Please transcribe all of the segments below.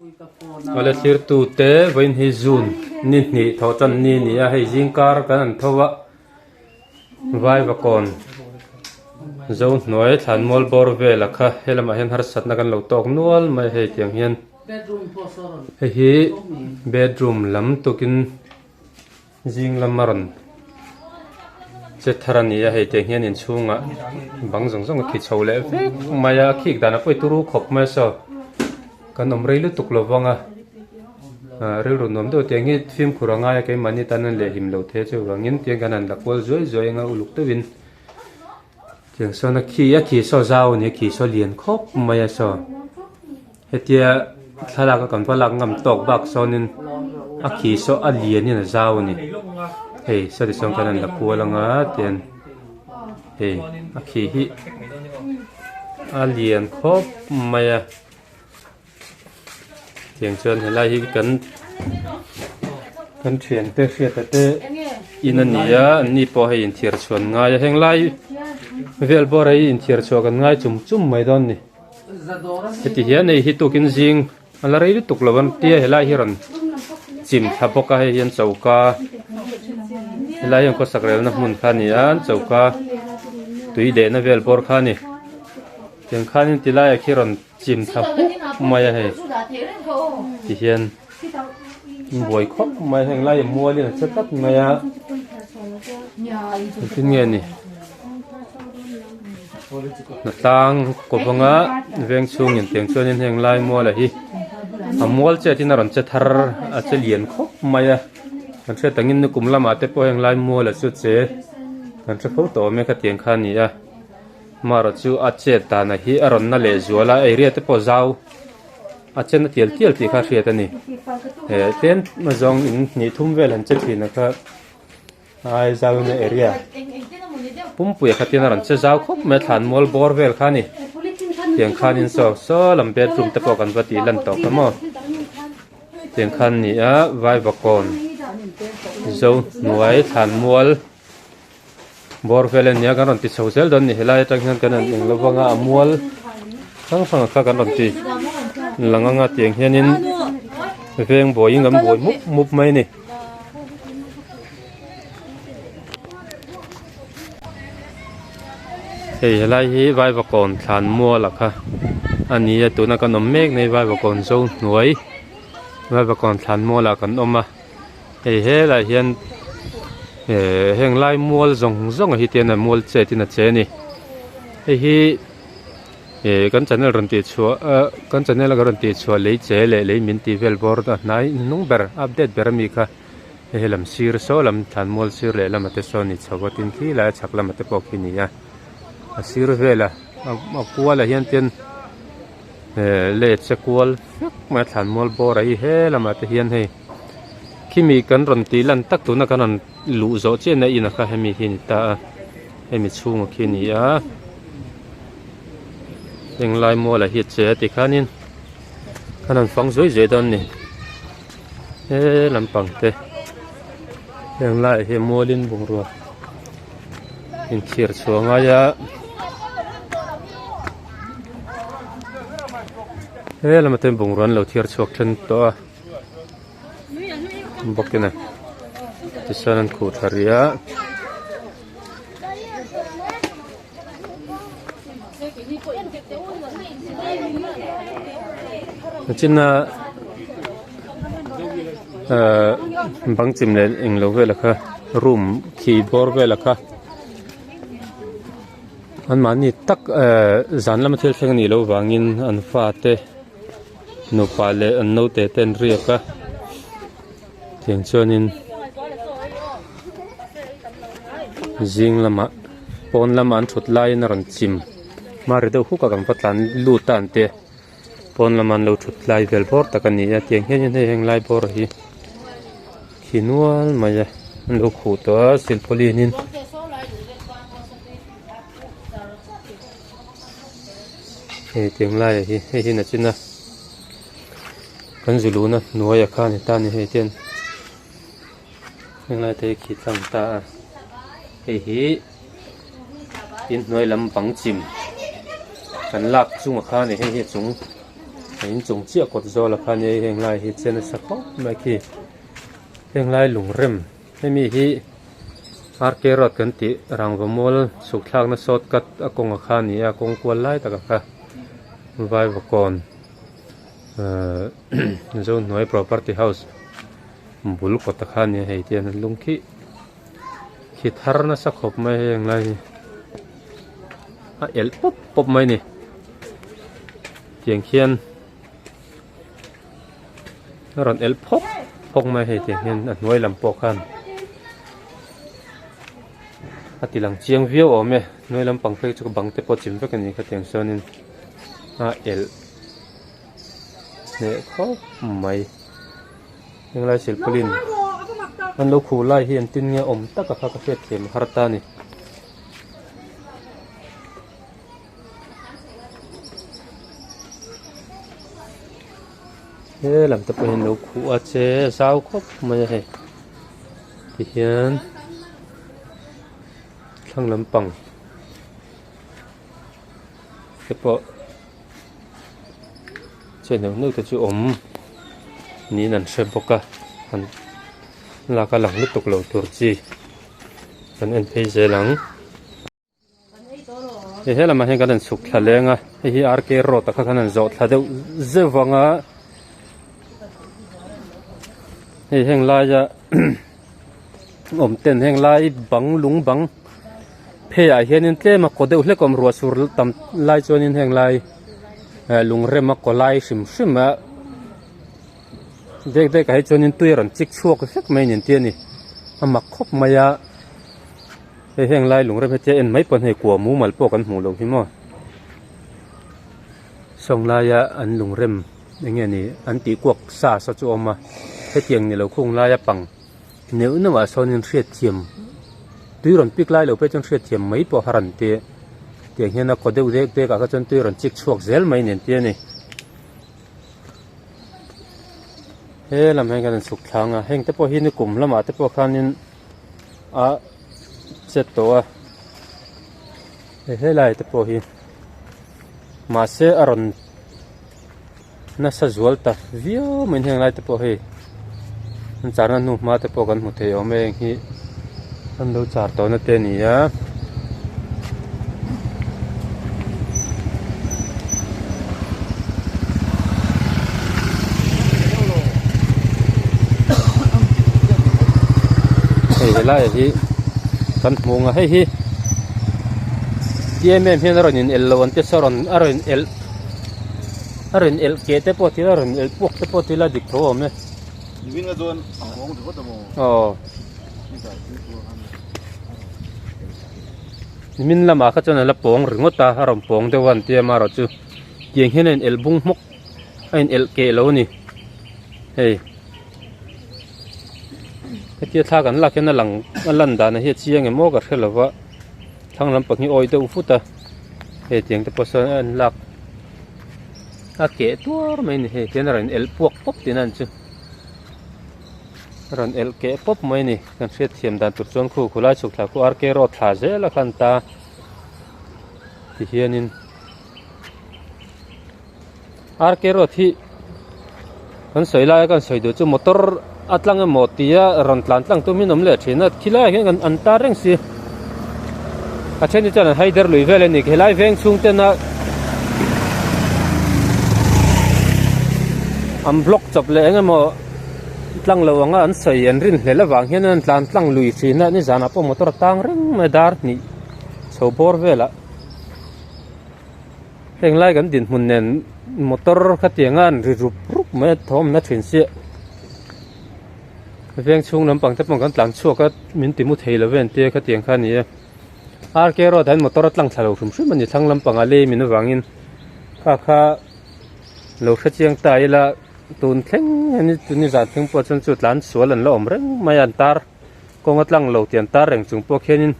Awle thlir tu te vawiin hi June ni hnih thawh tan ni a ni a hei zingkar kan han tho a Vaivakawn zo hnuai thlanmual bawr vel a kha helamah hian harsatna kan lo tawk nual mai a hei tiang hian hei hi bedroom lam tukin Zing lam a rawn che thar a ni a, hei tiang hian inchhungah bang zawng zawng a khi chho leh vek mai a, a khik dan a pawi turu khawp mai a saw kan awm rei lutuk lo vang a, ah rilru nuam deuh tiang hi fimkhur a ngai a keimahni tan an lehhim lo thei a chuvangin tiang kan han la kual zuai zuai anga uluk deuhin tiang sawn a khi a khi saw zau a ni a khi saw lian khawp mai a saw. Hetia thlalak a kan va lak ngam tawk bak sawnin a khi saw a lianin a zau a ni. Hei sawti sawn khan an la kual anga tian hei a khi hi a lian khawp mai a. Tiang chuan helai hi kan kan thiante hriata te in a ni a an ni pawh hei inthiar chhuan ngai a heng lai vel bawr ah hi inthiar chhuah kan ngai chum chum mai dawn a ni. Heti hian hei hi tukin zing a la rei lutuk lo an tia helai hi rawn chim thla bawk a hei hian choka helai hian khawsak relna hmun kha a ni a choka tui dehna vel bawr kha a ni tiang khanin ti laiah khi rawn chim thla huk mai a hei ti hian buai khawp mai heng lai mualin a che tlat mai a engtin nge ni. Hnatlang kawvanga veng chhungin tiang chuanin heng lai muala hi a mual chet in a rawn che thar a che lian khawp mai a kan hriat angin nikum lamah te pawh heng lai muala chu che kan hre fo tawh awm e khatiang kha a ni a marawh chu a chet dan hi a rawn na leh zual a area te pawh zau a chen a tial tial tih kha a hriat a ni eh tlem zawng in hnih thum vel an che thin a kha. Aizawl area pumpuia kha tin a rawn che zau khawp mai a thlan mual bawr vel kha a ni tiang khanin saw saw lam bedroom te pawh kan va tih lan tawh kha maw tiang khan a ni a vaivakawn zo hnuai thlan mual bawr vel a ni a kan rawn ti chho zel dawn a ni helai atang hian kan han eng lo vang a a mual hrang hrang kha kan rawn ti lang anga tiang hianin veng buaiin kan buai mup mup mai a ni. Hei helai hi Vaivakawn thlan mual a kha a ni a tuna kan awm mek nei Vaivakawn zo hnuai Vaivakawn thlan mual ah kan awm a hei helai hian eh heng lai mual zawng zawng ah hi tian a mual chet in a che a ni hei hi. Ih kan channel rawn tih chhuah ah kan channel a kan rawn tih chhuah lei che leh lei min tih vel bawr a hnai hnung ber update ber ami kha hei he lam sir saw lam thlan mual sir leh lama te sawn ni chho a tin khi lai a chhak lama te pawh khi ni a a sir vela a kual ah hian ten eh lei che kual vek mai a thlan mual bawr ah hi he lamah te hian hei khimi kan rawn tih lan tak tuna kan rawn luh zawh chiah na in a kha hemi hi a ni ta a hemi chhungah khi a ni a. Englai mual ah hi a che a tikhanin an han fang zuai zuai dawn a ni he lampang te heng laiah hian mualin bungrua inthiar chhuah a ngai a he lamah te bungrua an lo thiar chhuak then tawh a bawkin a tichuan an khuh tha rih a. China ahh bang chim leh englo vel kha room khi bawr vel kha anmahni tak ehh zan lama thil thleng anih loh vangin an fate nupa leh an naute te an riak a tiang chuanin zing lamah pawn lama an thut laiin a rawn chim hma ri deuh huk a kan va tlan lut a an tia pawn lama an lo thut lai vel bawr tak a ni a tiang hianin hei heng lai bawr hi khi nual mai a an lo khuh tawh a silpauline in. Hei tiang laiah hi hei hi nachina kan zu luhna hnuaiah khan a ni ta a ni hei ten heng lai te hi khi tlang ta a hei hi inhnuai lam bang chim kan lak chungah khan a ni hei hi a chung. A inchung chiah kawt zawlah khan hei heng lai hi che nasa khawp mai khi heng lai lungrem hemi hi RK road kan tih rangva mual chhuk thlakna short cut a kawnga kha a ni a kawng kual lai taka kha Vaivakawn ahh Zohnuai property house bul kawta kha a ni a hei te hian an lung khi khi thar nasa khawp mai hei heng lai hi a elh pawp pawp mai a ni tiang khian a rawn elh phawk phawk mai hei tiang hian a hnuai lam pawh khan a ti lang chiang viau awm e hnuai lampang phei chu bang te pawh chim vek a ni khatiang chuanin a elh hneh khawp mai. Henglai silpawlin an lo khuh lai hi engtin nge awm tak a kha ka hriat thiam har ta a ni. He lam te pawh hian lo khuh a che zau khawp mai a hei tihian thlang lampang te pawh. Che neuh neuh te chu awm niin an hre bawk a an lak a lang lutuk lo tur chi kan en phei zel ang. Hei he lamah hian kan han chhuk thla leng a hei hi RK road ah kha kan han zawh thla deuh zeuh vang a hei heng laia awm ten heng lai bang lung bang pheiah hianin tlem a kaw deuh hlek a awm ruah sur tam lai chuanin heng lai eh lung rem a kaw lai hrim hrim a dek dek ah hi chuanin tui a rawn chik chhuak vek mai a ni an ti a ni a mak khawp mai a hei heng lai lung rem hetia en mai pawn hei kua mumal pawh kan hmuh loh hi maw sawng laia an lung rem eng nge ni an tih kuak sa sa chu a awm a hetiang ni lo khung laia pang neuh neuh ah sawnin hriatthiam tui rawn pik lai lo phei chuan hriatthiam mai pawh har an ti tiang hian a kaw deuh dek dek ah kha chuan tui rawn chik chhuak zel mai nen ti a ni he lam hian kan chhuk thlang a heng te pawh hi nikum lamah te pawh khanin a che tawh a helai te pawh hi mahse a rawn nasa zual ta viau mai heng lai te pawh hei an charna hnu hma te pawh kan hmu thei awm e heng hi an lo char tawhna te a ni a. Hei helai hi kan hmu ang a hei hi em em hian a rawn in el lo an ti saw a rawn elh. A rawn elh keh te pawh tila a rawn elh puak te pawh tila dik tho a awm e. Nimin a chuan a nghawng ringawt a maw? Aw. Nimin lamah kha chuan a la pawng ringawt a, a rawn pawng deuh a an tia amaherawh chu tiang hian a in elh bung hmawk a in elh keh lo a ni. Hei hetia thla kan lak hian a lang a lan dan hi a chiang em aw ka hre lova thlang lampang hi awi deuh vut a hei tiang te pawh sawn a en lak. A keh tuar mai a ni hei tihian a rawn elh puak pawp tihna an chu a rawn elh keh pawp mai a ni kan hriat thiam dan tur chuan khu khulai chhuk thla khu RK road thla zel a khan ta tihianin RK road hi kan sawi lai a kan sawi duh chu motor a tlang emaw tia rawn tlan tlang tum in awm leh thin a khilai ah hian an tar reng si a then hi chuan an haider lui vel a ni helai veng chhung ten a an block chawp leh eng emaw tlang lo anga an sawi an rin hlel avang hian an tlan tlang lui thin a nizanah pawh motor a tang reng mai a dar hnih chho bawr velah. Heng lai kan dinhmun nen motor khatiang a an ri rup rup mai a thawmna thin sia veng chhung lampang te pawh kan tlan chhuak a min ti mu thei lo vel te khatiang kha a ni a RK road ah hian motor a tlang thla lo hrim hrim a ni thlang lampang ah lei min avangin kha kha lo hre chiang ta ila tun thleng hian tun ni zan thleng pawh chuan chu tlan sual an la awm reng mai a an tar kawng a tlang lo tih an tar reng chung pawh khianin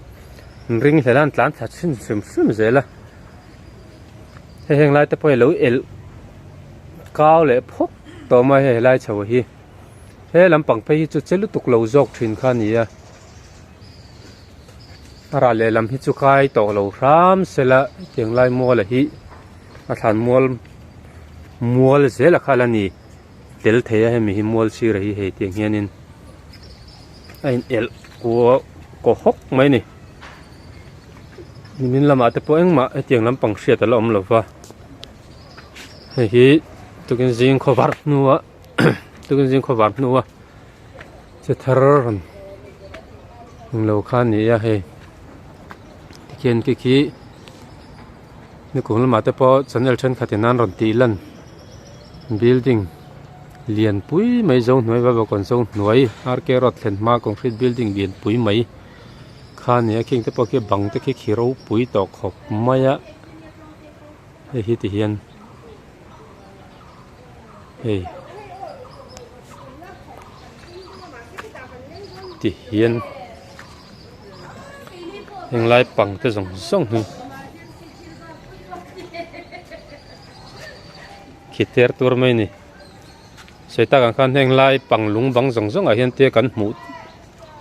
an ring hlel a an tlan thla chhin hrim hrim zel a. Hei heng lai te pawh hi lo elh kau leh phawk tawh mai hei helai chho hi he lampang phei hi chu che lutuk lo zawk thin kha a ni a a rah lehlam hi chu kai tawh lo hram sela tiang lai mual a hi a thlan mual. Mual zel a kha la ni tel thei a hemi hi mual sirah hi hei tiang hianin a in elh kuau kaw hawk mai a ni. Nimin lamah te pawh engmah hetiang lampang hriat a la awm lo va hei hi tukin zing khawvar hnua tukin zing khawvar hnua che thar rawn englo kha a ni a hei tikhian khi khi. Nikung lamah te pawh channel thenkhat in an rawn tih lan building lian pui mai zo hnuai vavakawn zo hnuai RK road thlen hma concrete building lian pui mai kha a ni a khing te pawh khi bang te khi khi ropui tawh khawp mai a hei hi ti hian hei ti hian. Henglai pang te zawng zawng hi khi ter tur mai a ni sawi tak ang khan henglai pang lung bang zawng zawng ah hian te kan hmuh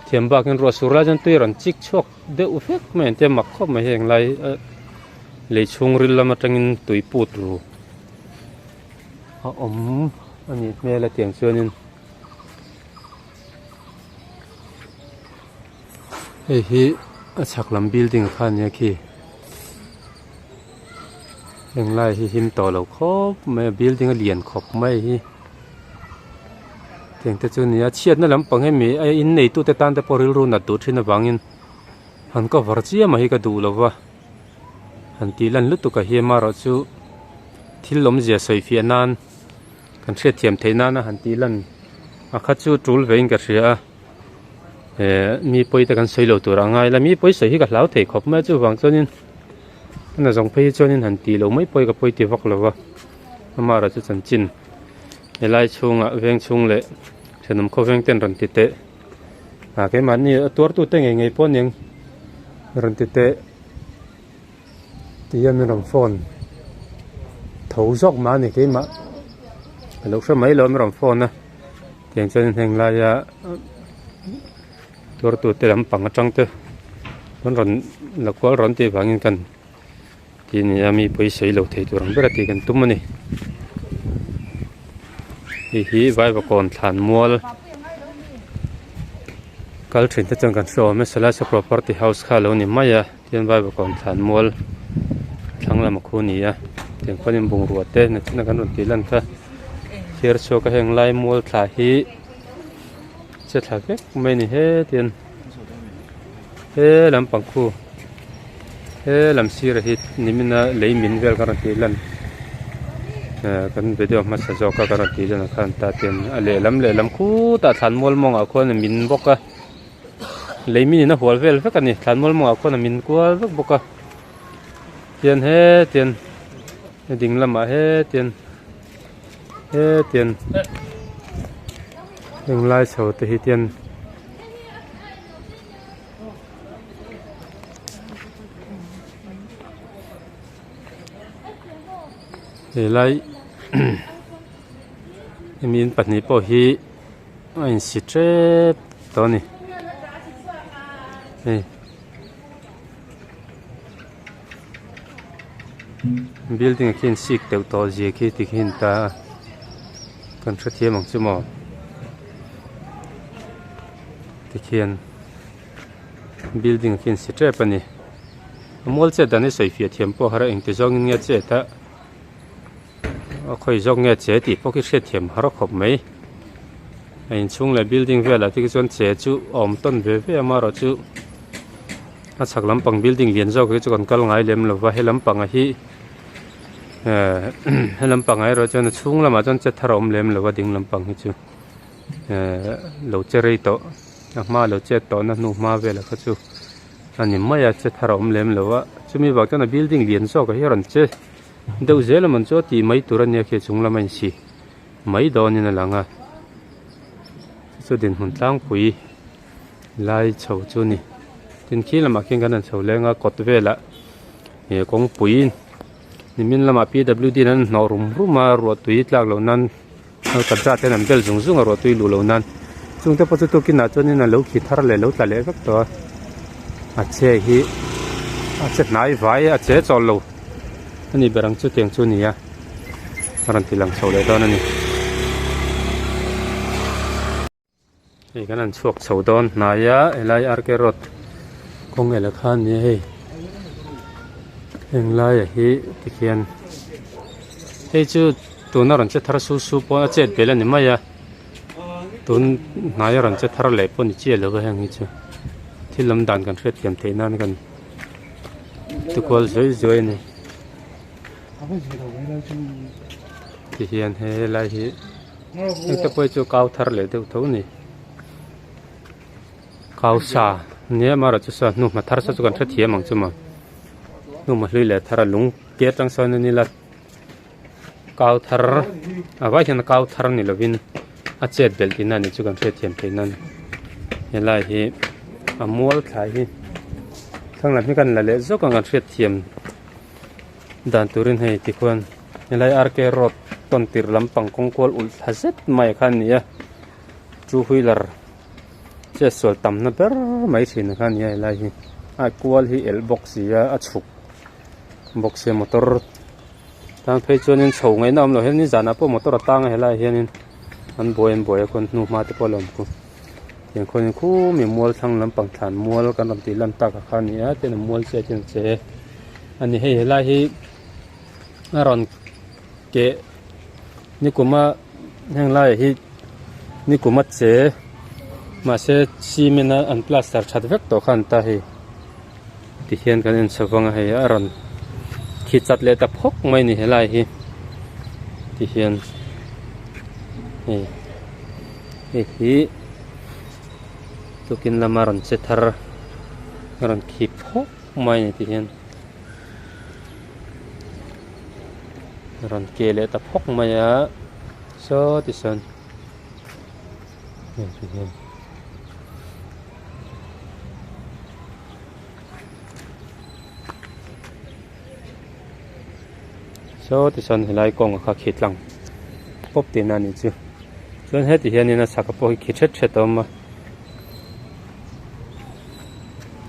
thiam bak in ruah sur lai chuan tui a rawn chik chhuak deuh vek mai ang te mak khawp mai henglai lei chhungril lam atangin tui put ru a awm a nih hmel a tiang chuanin. Hei hi a chhak lam building kha ania khi henglai hi him tawh lo khawp mai a building a lian khawp mai hi tiang te chu a ni a chhiatna lampang hemi a in neitu te tan te pawh rilru nat duh thin avangin han cover chiam a hi ka duh lo va han tih lan lutuk a hi amaherawhchu thil awmzia sawi fiah nan. Kan hriatthiam theih nana han tih lan a kha chu tul vein ka hria a eh mi pawi te kan sawi lo tur a ngai la mi pawi sawi hi ka hlau thei khawp mai a chuvang chuanin a nazawng phei hi chuanin han tih loh mai pawh hi ka pawi ti vak lo va amaherawhchu chanchin helai chhungah veng chhung leh thenawm khawveng ten rawn ti teh ah keimahni a tuartute ngei ngei pawh aniang rawn ti teh. Ti hian min rawn phone tho zawk mah a ni keimah a lo hre mai lo min rawn phone a tiang chuan heng laia tuartu te lampang atang te an rawn la kual rawn tih vangin kan ti a ni a mi pawisa lo thei tur ang ber a tih kan tum a ni hei hi vaivakawn thlan mual kal thin te chuan kan hre awm e salasa property house kha a lo ni mai a. Tichuan Vaivakawn thlan mual thlang lam a khu a ni a tiang khuanin bungrua te nachina kan rawn tih lan kha thir chhuak a heng lai mual thla hi che thla vek mai a ni he tian he lampang khu he lam sirah hi nimina lei min vel kan rawn tih lan eh kan video hmasa zawk a kan rawn tih lan ang khan tah tian a lehlam lehlam khutah thlan mual mawngah khuan a min bawk a. Lei min in a hual vel vek a ni thlanmual mawngah khuan a min kual vek bawk a tian hetian a ding lamah hetian hetian heng lai chho te hi tian helai hemi in pahnih pawh hi. A insi tep tawh a ni hei building ah khian sik deuh tawh zia khi tikhian ta a kan hrethiam ang chu maw tikhian building ah khian si tep a ni a mual chet dan hi sawi fiah thiam pawh a har a engti zawngin nge chet a. A khawi zawk nge che tih pawh khi hriatthiam har khawp mai. A inchhung leh building velah te khi chuan che chu a awm tawn ve ve a amaherawhchu a chhak lampang building lian zawk hi chu kan kal ngai lem lo va he lampangah hi ehh he lampangah erawh chuan a chhung lamah chuan che thar a awm lem lo va ding lampang hi chu ehh lo che rei tawh a hma lo chet tawh na hnu hma velah kha chu a ni mai a che thar a awm lem lo a chumi vang chuan a building lian zawk ah hi a rawn che. Deuh zel a man chu a tih mai tur a nia khi a chung lama insi mai dawnin a lang a chu chu dinhmun tlangpui lai chho chu a ni tin khi lamah khian kan han chho leng a kawt velah ih kawngpui nimin lamah P W D in an hnawh rum rum a ruah tui tlak loh nan kadra ten an bel zung zung a ruah tui luh loh nan chung te pawh chu tukin ah chuanin a lo khi thar leh lo tla leh vek tawh a a che hi a che hnai vai a che chawlh lo. A ni ber ang chu tiang chu a ni a. A rawn ti lang chho leh dawn a ni. Hei kan han chhuak chho dawn hnai a helai RK road kawng ela kha a ni a hei heng laia hi tikhian hei chu tuna rawn che thar su su pawh a chet belh a ni mai a tun hnaia rawn che thar leh pawh ni chiah lo va heng hi chu thil awm dan kan hriatthiam theih nan kan ti kual zuai zuai a ni. Tihian helai hi hengte pawh hi chu kau thar leh deuh tho a ni kau sa nia amaherawhchu chu sa hnuhma thar sa chu kan hrethiam ang chu maw hnuhma hlui leh thar a lung te atang sawn a nila kau thar a vai hian kau thar ni lovin a chet belh tihna a nih chu kan hriatthiam theih nan helai hi a mual thlai hi thlang lam hi kan la leh zawk ang kan hriatthiam. Dan turin hei tikhuan helai RK road tawn tir lampang kawng kual ulh thla zet mai kha a ni a two wheeler chetsual tamna ber mai thin kha a ni a helai hi a kual hi elh bawk si a a chhuk bawk sia motor tan phei chuanin chho ngaihna a awm lo hian nizanah pawh motor a tang a helaiah hianin an buai an buai a khawn hnuhma te pawh a la awm khu tiang khuanin khumi mual thlang lampang thlan mual kan rawn tih lan tak kha a ni a tin a mual chiah hian a che. A ni hei helai hi a rawn keh nikuma heng laiah hi nikuma che mahse cement a an plaster that vek tawh kha an ta hei tihian kan en chho vang a hei a rawn khi chat leh ta phawk mai a ni helai hi tihian hei hei hi tukin lama rawn che thar a rawn khi phawk. Mai ni ti hian rawn ke leh ta phawk mai a saw ti sawn hei ti hian saw ti sawn helai kawng kha khi tlang pawp tihna a nih chu chuan heti hianin a chhak pawh hi khi thet thet a awm a.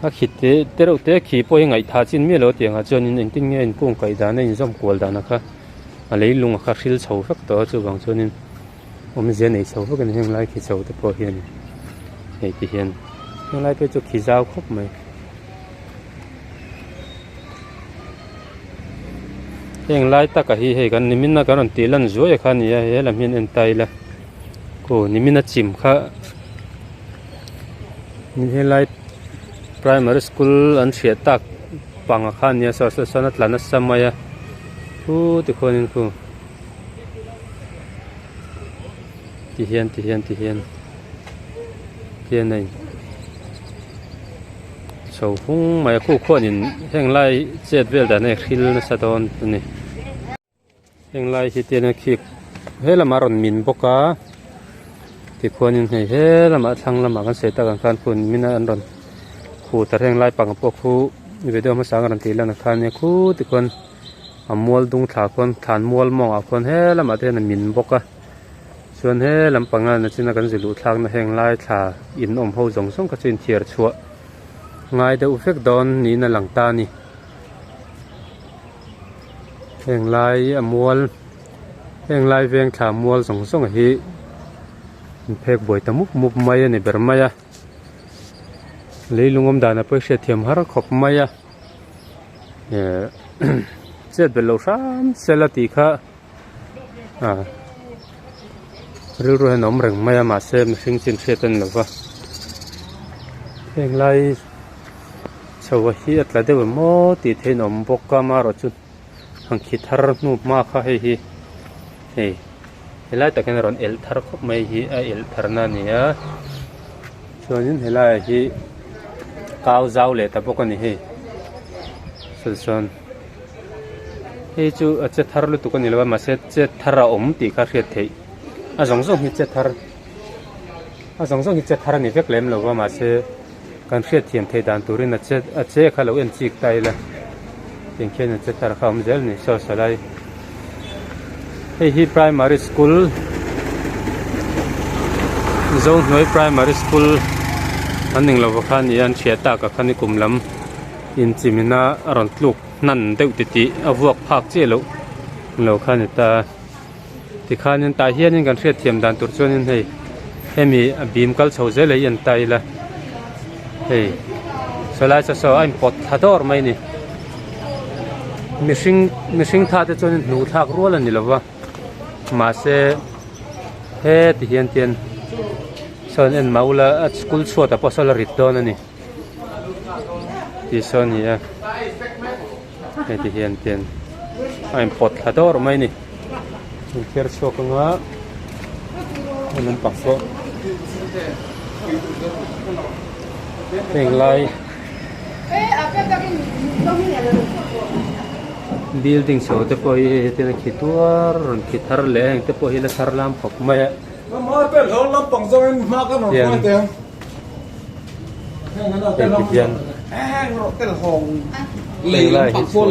A khi te te reuh te khi pawh hi ngaihthah chin miah lo tiang ah chuanin engtin nge a inkung kaih dan a inzawm kual dan a kha a leilung a kha hril chho vek tawh a chuvang chuanin awmzia nei chho vek a ni heng lai khi chho te pawh hian hei ti hian heng lai phei chu khi zau khawp mai. Heng lai taka hi hei kan nimin a kan rawn tih lan zuai kha a ni a he lam hian en ta ila aw nimin a chim kha helai primary school an hriat tak panga kha a nia saw saw sawn a tla nasa mai a khu tikhuanin khu tihian tihian tihian tihian a in chho hung mai a khu khuanin heng lai chet vel dan a hril nasa dawn a ni. Heng lai hi tian a khik he lamah a rawn min bawk a tikhuanin hei he lamah thlang lamah kan sawi tak ang khan hun min a an rawn khu ta reng lai pang pawh khu video hmasa ang a rawn tih lan ang khan nia khu tikhuan a mual dung thla khuan thlan mual mawngah khuan he lamah te hian a min bawk a chuan he lampang a nachina kan zi luh thlakna heng lai thla in awm ho zawng zawng kha chu inthiar chhuah ngai deuh vek dawn niin a lang ta a ni. Heng lai a mual heng lai veng thla mual zawng zawng hi an phek buai ta mup mup mai a ni ber mai a leilung awm dan ah pawh hi hriatthiam har khawp mai a eh chet belh loh hram sela tih kha ah rilru hian a awm reng mai a mahse mihring chin hriat a ni lo va heng lai. Chho a hi a tla deuh em maw tih theih in a awm bawk a amaherawhchu han khi thar hnu hma kha hei hi hei helai tak hian a rawn elh thar khawp mai hi a elh thar na a ni a chuanin helaiah hi kau zau leh ta bawk a ni hei saw chuan hei chu a che thar lutuk a ni lo a mahse chet thar a awm tih kha a hriat theih a zawng zawng hi che thar a zawng zawng hi che thar a ni vek lem lo va mahse. Kan hriatthiam theih dan turin a che a che kha lo en chik ta ila tiang khian a che thar kha a awm zel a ni saw salai hei hi primary school Zohnuai primary school an ning lova kha a ni a an hriat tak ah khan i kum lam inchimina a rawn tluk hnan deuh titih a vuak phak chiah loh lo kha a ni ta. Tikhanin tah hianin kan hriatthiam dan tur chuanin hei hemi a bim kal chho zel a hi an ta ila hei sawlai saw saw a inpawt thla dawr mai a ni. Mihring mihring tha te chuanin hnuh thlak rual a ni lova mahse heti hian tian sawn en mah ula a school chhuatah pawh sawn a rit dawn a ni tih sawn a ni a. Hei ti hian ten a inpawt thla dawr mai a ni inthiar chhuak anga a lampang pawh heng lai building chho te pawh hi hei hetiang a khi tuar rawn khi thar leh a heng te pawh hi la thar lam khawp mai a tiang. Hei ti hian heng lai hi chu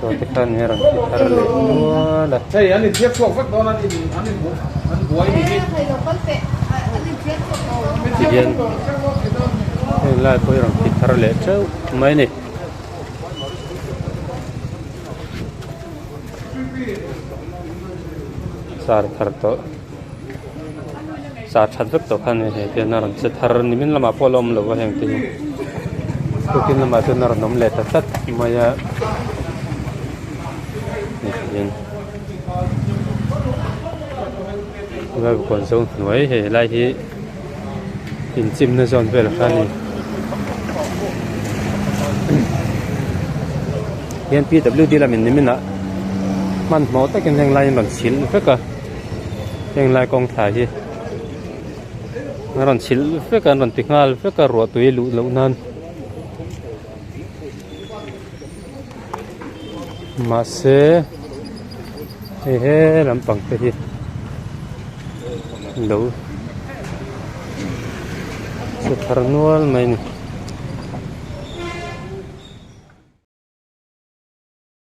saw te khan hi a rawn ti thar leh nual a. Ti hian heng lai pawh hi a rawn ti thar leh teuh mai a ni. Char thar tawh. Char that vek tawh khan hei te hian a rawn che thar nimin lamah pawh a la awm lo va heng te hi tukin lamah chuan a rawn awm leh ta tlat mai a hei ti hian Vaivakawn zo hnuai hei helai hi inchimna zawn vel kha a ni hian P W D lamin niminah hmanhmawh takin heng laiin rawn chhilh vek a. Heng lai kawng thla hi a rawn chhilh vek a an rawn ti nghal vek a ruah tui luh loh nan mahse hei he lampang te hi lo che thar nual mai a ni.